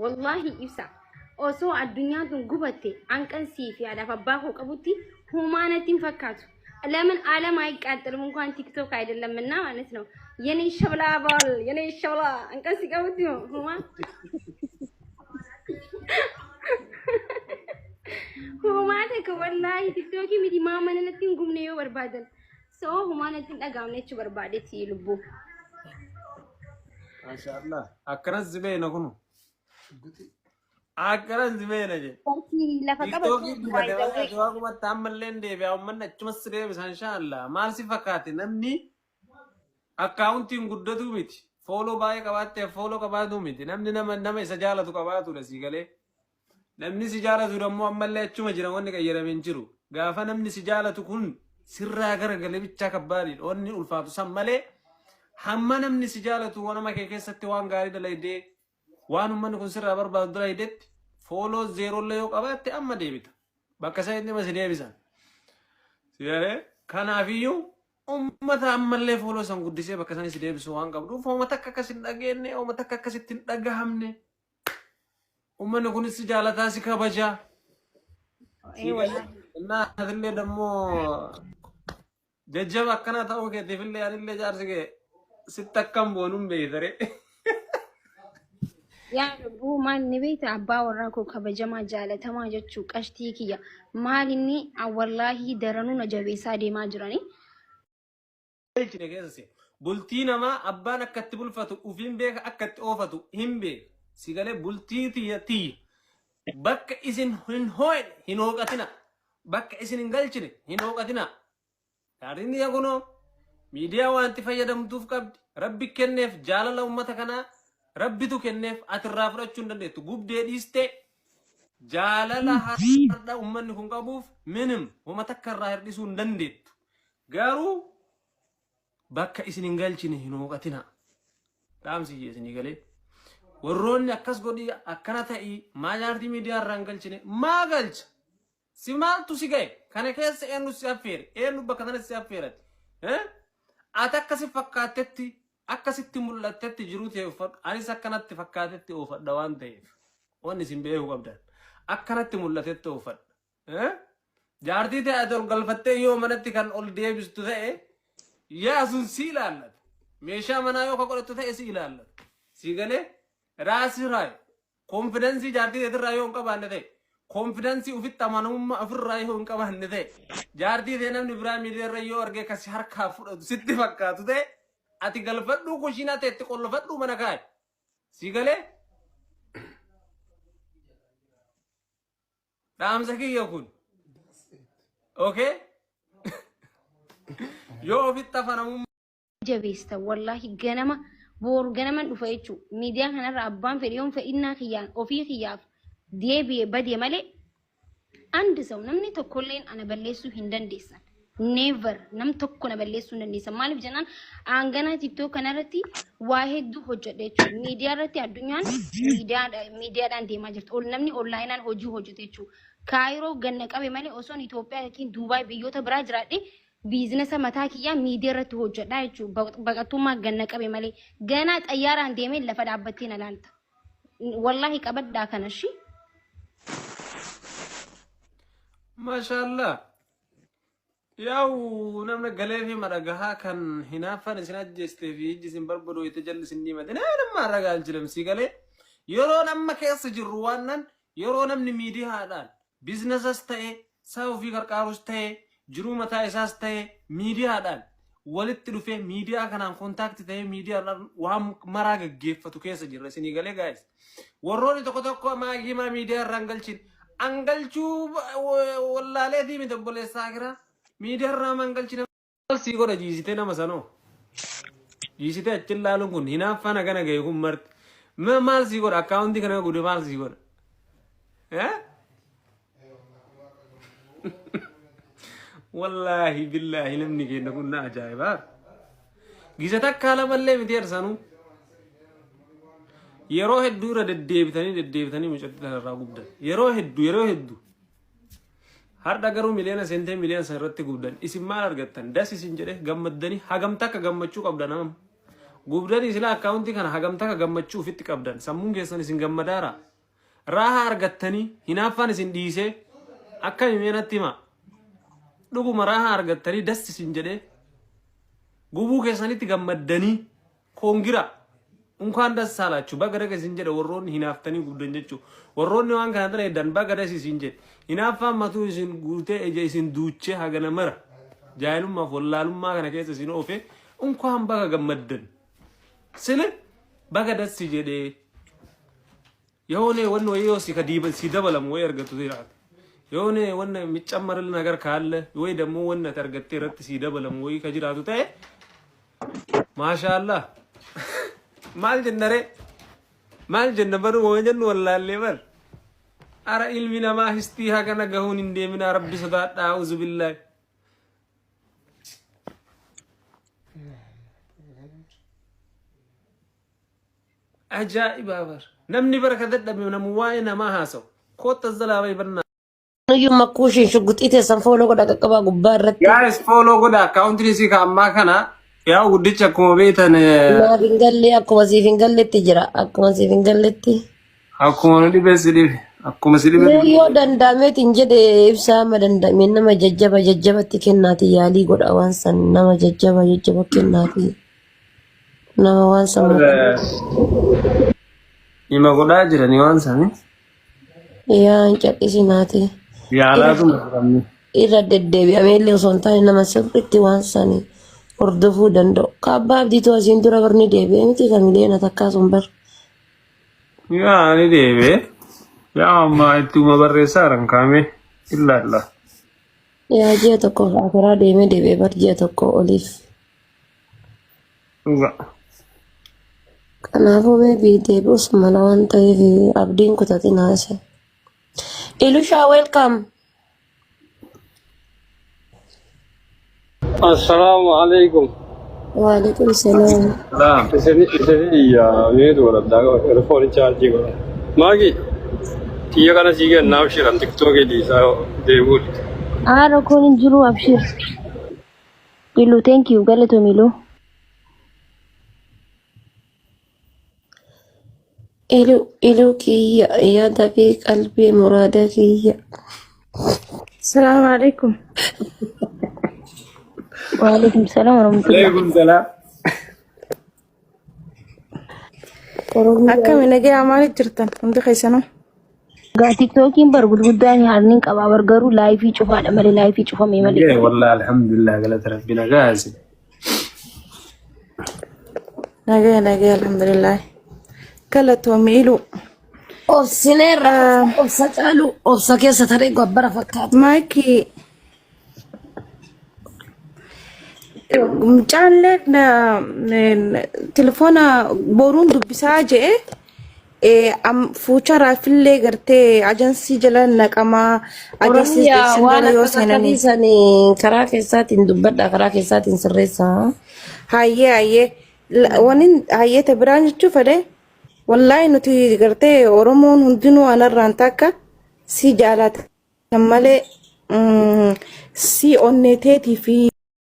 Wallaahi ibsa osoo addunyaan tun gubatte hanqan sii fi haadhaaf abbaa koo qabutti humaa natti hin fakkaatu። ለምን ዓለም አይቃጠልም? እንኳን ቲክቶክ አይደለምና ማለት ነው። የኔ ሸብላ ባል የኔ ሸብላ አንቀን ሲቀቡት ሁማ humaa takka wallaahi tiktookii miti maa mana natti hin gubne yoo barbaadan soo humaa natti hin dhagaamne jechuu barbaadetti lubbuu. Maashaallah. Akkanas si beekna kunu. Akkanas si beekna jedhe. Barkii lafa qabattu Tiiktookii gubate by the malee way. ati waa gubatta ammallee hin deebi'a. Uummanni achumas si deebisa inshaallah. Maal si fakkaate namni akkaawuntiin guddatu miti. Fooloo baay'ee qabaattee fooloo qabaatu miti. Namni nama nama isa jaalatu qabaatudha si galee. Namni si jaalatu dammoo ammallee achuma jira wanni qayyarame hin jiru. Gaafa namni si jaalatu kun sirraa garagalee bichaa kabbaadidha. Wanni ulfaatu san malee hamma namni si jaalatu nama kee keessatti waan gaarii dalaydee waan uummanni kun sirraa barbaadu dalaydetti fooloo zeerollee yoo qabaatte amma deebita. Bakka isa inni si deebisan. Si galee kanaafiyyuu ummata ammallee fooloo san guddisee bakka isaan si deebisu waan qabduuf hooma takka akkas hin dhageenye hooma takka akkasitti hin dhagahamne. Uummanni kunis si jaalataa si kabajaa. Ee wallaahi. Innaa atillee dammoo jajjaba akkanaa ta'uu keetiifillee anillee jaarsi kee sitti akkam boonuun beeytare. Yaa lubbuu maal ni beekta abbaa warraa koo kabajamaa jaalatamaa jechuu qashtii kiyya maal inni wallaahi daranuu na jabeessaa deemaa jiranii. Galchine keessa seenu. Bultii namaa abbaan akka itti bulfatu ufiin beeka akka itti oofatu hin beeka. Si galee bultii tiyya tiyya. Bakka isin hin hoo'ine hin hooqatina. Bakka isin hin galchine hin hooqatina. Jaartiin tiyya kunoo miidiyaa waan itti fayyadamtuuf qabdi. Rabbi kenneef jaalala uummata kanaa rabbitu kenneef ati irraa fudhachuu hin dandeettu. Gubdee dhiistee jaalala har'a uummanni kun qabuuf minim homa takka irraa hir'isuu hin dandeettu. Garuu bakka isin hin galchine hin hooqatina. Dhaamsi kiyya isinii galee. Warroonni akkas godhii akkana ta'ii maa jaartii miidiyaa irraa hin galchine maa galcha? Si maaltu si ga'e? Kana keessa eenyu si affeere? Eenyu bakka sana si affeerate? Eh? Ati akka si fakkaattetti akka sitti mul'attetti jiruu ta'e uffadhu. Anis akkanatti fakkaatetti oofadha waan ta'eef. Wanni isin beekuu qabdan. Akkanatti mul'atetti oofadha. Eh? Jaartii ta'e ati ol galfattee yoo manatti kan ol deebistu ta'e yaa sun si ilaallata. Meeshaa manaa yoo ka godhattu ta'e si ilaallata. Si galee raasii raayi. Konfidansii jaartii teetirraa yoo hin qabaanne ta'e konfidansii ofitti amanamummaa ofirraa yoo hin qabaanne ta'e jaartii ta'e namni biraa miidiyaa irra yoo argee kasi harkaa fudhatu sitti fakkaatu ta'e ati galfadhuu kushiinaa ta'e itti qollofadhuu mana kaa'i. Si galee Dhaamsa kiyya kun. Okay? Yoo ofitti afanamummaa Jabeessa wallaahi ganama booru ganaman dhufa jechuu miidiyaa kanarra abbaan fedhe yoon fedhinnaa kiyyaan ofii kiyyaaf deebi'e badee malee አንድ ሰው namni tokkolleen ana balleessuu hin dandeessan. Never nam tokko na balleessuu hin dandeessan. Maaliif jennaan aanganaa TikTok kanarratti waa hedduu hojjedha jechuudha. Miidiyaa irratti addunyaan miidiyaadhaan deemaa jirti. Ol namni onlaayinaan hojii hojjeta jechuudha. Kaayiroo ganna qabe malee osoon Itoophiyaa yookiin Duubaay biyyoota biraa jiraadhe biizinasa mataa kiyyaa miidiyaa irratti hojjedha jechuudha. Baqattummaa ganna qabe malee ganaa xayyaaraan deemee lafa dhaabbattee na laalta. Wallaahi qabadhaa kana shi. Maashaallah. Yaa'u namni galee fi madhagahaa kan hinaaffaan isin ajjeestee fi ijji isin barbadooyte jalli isin diimate nama ragaa hin sii galee yeroo amma keessa jirru waan nan yeroo namni miidiyaadhaan biizinasas ta'e saba ofii qarqaarus ta'e jiruu mataa isaas ta'e miidiyaadhaan walitti dhufee miidiyaa kanaan kontaakti ta'ee miidiyaadhaan waan maraa gaggeeffatu keessa jirra isinii galee gaayis. Warroonni tokko tokko maagii maa miidiyaa irraa hin galchin. An galchuu wallaaleetii miti obboleessaa akiraa. Miidiyaa irraa maa hin galchine. Maal sii godha jiisitee nama sanoo? Jiisitee achi ilaaluun kun hinaaffaan hagana gahe kun marti. Maal sii godha akkaawuntii kana gude maal sii godha? Eh? Wallaahi billaahi namni keenya kun na ajaa'ibaa. Gisa takkaa lamallee miti ersanuu. Yeroo hedduu irra deddeebitanii deddeebitanii mucattii tana irraa gubdan. Yeroo hedduu yeroo hedduu. Har'a garuu miliyoona seentee miliyoona san irratti gubdan. Isin maal argattan? Das isin jedhe gammaddanii hagam takka gammachuu qabdan amma. Gubdanii silaa akkaawuntii kana hagam takka gammachuu ofitti qabdan sammuun keessan isin gammadaara. Raahaa argattanii hinaaffaan isin dhiisee akkami mee natti himaa. Dhuguma raahaa argattanii das isin jedhee gubuu keessanitti gammaddanii Koongira unkaan das saalachu baga daga isin jedhe warroonni hinaaftanii gubdan jechuu warroonni waan kana dalayddan baga das isin jedhe hinaaffaan matuu isin guutee ija isin duuchee hagana mara jaahilummaaf wallaalummaa kana keessa isin oofe unkaan baga gammaddan sile baga dassi jedhee የሆነ ወን ወይ si si dabalamu ወይ argattu jiraate የሆነ ወነ የሚጨመርልህ ነገር ካለ ወይ ደግሞ ወነ argattee irratti si dabalamu ወይ ka jiraatu ta'e maashaallah maal jenna ree maal jenna baruma waan jennu wallaallee bar ara ilmi namaa histii hagana gahuun hin deeminaa rabbi sodaadhaa auzu billaahi Ajaa'ibaa bar. Namni bara ka dadhabe namu waa'ee namaa haasawu. Kootta as jalaa bahi bannaa. Nuyyuu makkuushiin shugguxii teessan fooloo godha qaqqabaa gubbaa irratti. Guys follow godha akkaawuntiin isii ka ammaa kana yaa guddicha akkuma beektan Naaf hin galle akkuma siif hin galletti jira akkuma siif hin galletti. Akkuma nu dhibe si dhibe akkuma si dhibe Mee yoo danda'ameetiin jedhe ibsaa amma danda'ame nama jajjaba jajjabatti kennaati yaalii godha waan san nama jajjaba jajjaba kennaati. Nama waan sammuu Ima godhaa jiranii waan sanii. Yaa hin cal'isinaati. Yaalaatuma jiranni. Irra deddeebi'amee illee osoo hin taane nama sirriitti waan sanii hordofuu danda'u. Ka abbaa abdiitu asiin dura barni deebi'ee miti ka miliyoona takkaa sun bar. Yaa ni deebi'e. Yaa amma ittuma barreessaa jiran kaamee ilaalla. Yaa ji'a tokkoof akaraa deemee deebi'ee bar ji'a tokko oliif. Dhuga. Kanaafuu maybe deebi'us mala waan ta'eef abdiin kutatinaa isa. Ilushaa welcome. Assalaamu alaikum. Waalaikum salaam. Salaam. Isin iyya meetu godhadhaa telefooni chaarjii godha. Maagi xiyya kana sii kennaaf shiran tiktookii dhiisaa deebi'u. Haadha kun hin jiru abshir. Ilu thank you galatoomi Ilu. Ilu ilu kiyya yaada fi qalbii muraada kiyya. Salaamu alaikum. Waalaikum salaam warahmatullah. Alaikum salaam. Oromoo Akkami nagaa maaliif jirtan hundi keessanuu? Gaa tiktookiin bar gurguddaan harniin qabaa bar garuu laayifii cufaadha malee laayifii cufamee malee. Nagaya wallahi alhamdulillah galata rabbi nagaa isin. Nagaa nagaa alhamdulillah. Galatoomi iluu. Obsineerra obsa caalu obsa keessa taree gabbara fakkaata. Maayikii mucaallee telefoona boruun dubbisaa je'e fuucha raafillee gartee ajansii jala naqamaa ajansii Oromiyaa san waan jala yoo akkas seenanii. akkasii sanii karaa keessaatiin dubbadha karaa keessaatiin sirreessaa. Hayyee hayyee wanin hayyee ta biraan jechuu fedhe wallaahi nuti gartee Oromoon hundinuu anarraan takka si jaalata malee si onnee teetii fi